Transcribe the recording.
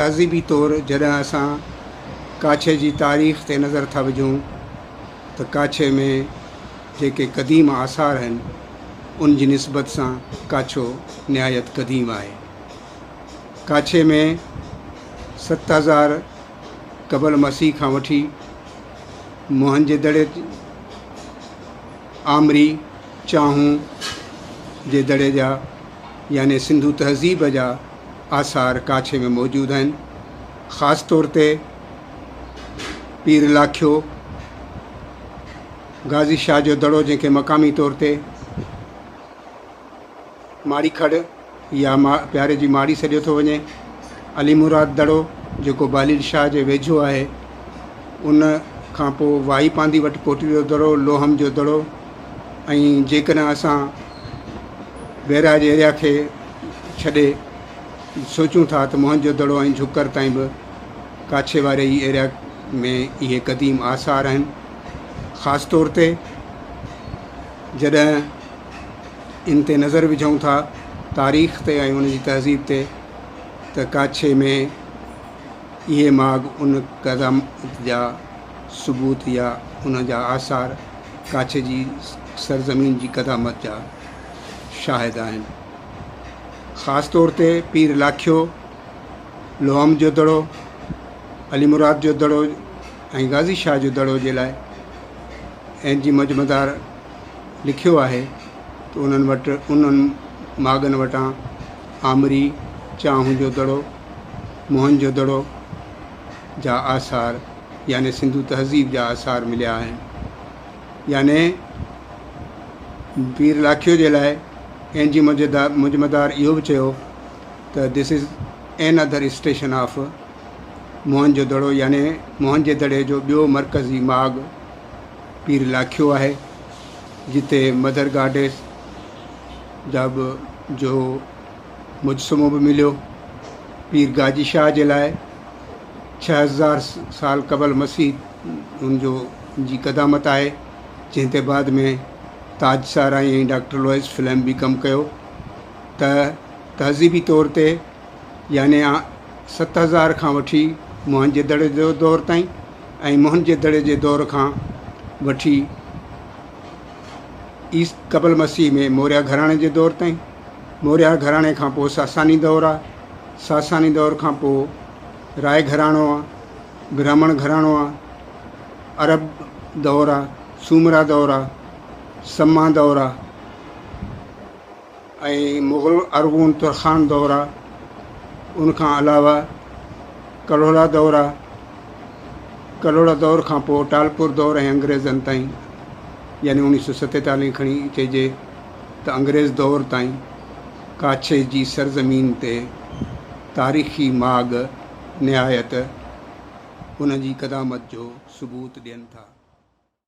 تهذيبي طور جڏهن اسان ڪاڇي جي تاريخ تي نظر ٿا وجهون ته ڪاڇي ۾ جيڪي قديم آثار آهن ان جي نسبت سان ڪاڇو نهايت قديم آهي. ڪاڇي ۾ 7000 قبل مسيح کان وٺي موهن جي دڙي، آمري، چانهون جي دڙي جا يعني سنڌو تهذيب جا آثار ڪاڇي ۾ موجود آهن. خاص طور تي پير لاکيو، غازي شاهه جو دڙو جنهن کي مقامي طور تي ماڙي کڙ يا پياري جي ماڙي سڏيو ٿو وڃي، علي مراد دڙو جيڪو باليل شاهه جي ويجهو آهي، ان کان پوء واهي پانڌي وٽ ڪوٽڙي جو دڙو، لوهم جو دڙو ۽ جيڪڏهن اسان بئراج ايريا کي ڇڏي سوچون ٿا ته موهن جو دڙو ۽ جھڪر تائين به ڪاڇي واري ئي ايريا ۾ اهي قديم آثار آهن. خاص طور تي جڏهن ان تي نظر وجهون ٿا تاريخ تي ۽ ان جي تهذيب تي ته ڪاڇي ۾ اهي ماڳ ان قدامت جا ثبوت يا ان جا آثار ڪاڇي جي سرزمين جي قدامت جا شاهد آهن. خاص طور تي پير لاکيو، لوهم جو دڙو، علي مراد جو دڙو ۽ غازي شاهه جو دڙو جي لاء اين جي مجمدار لکيو آهي ته انهن وٽ انهن ماڳن وٽان آمري، چانهون جو دڙو، موهن جو دڙو جا آثار يعني سنڌو تهذيب جا آثار مليا آهن. يعني پير لاکيو جي لاء اين جي مجمدار اهو به چيو ته this is another station of Mohen jo Daro يعني موهن جي دڙي جو ٻيو مرڪزي ماڳ پير لاکيو آهي جتي مدر گاڊيس جا به جو مجسمو به مليو. پير گاجي شاهه جي لاء 6000 سال قبل مسيح ان جو جي قدامت آهي جنهن تي بعد ۾ تاج سارائي ۽ ڊاڪٽر لوئس فليم به ڪم ڪيو ته تهذيبي طور تي يعني 7000 کان وٺي موهن جي دڙي جو دور تائين ۽ موهن جي دڙي جي دور کان وٺي عيس قبل مسيح ۾ موريا گهراڻي جي دور تائين، موريا گهراڻي کان پوء ساساني دور آ، ساساني دور کان پوء راء گهراڻو آ، براهمڻ گهراڻو آ، عرب دور آ، سومرا دور آ، سما دور آ ۽ مغل ارغون ترخان دور آ، ان کان علاوه ڪلهوڙا دور آ، ڪلهوڙا دور کان پوء ٽالپور دور ۽ انگريزن تائين يعني 1947 کڻي چئجي ته انگريز دور تائين ڪاڇي جي سرزمين تي تاريخي ماڳ نهايت ان جي قدامت جو ثبوت ڏين ٿا.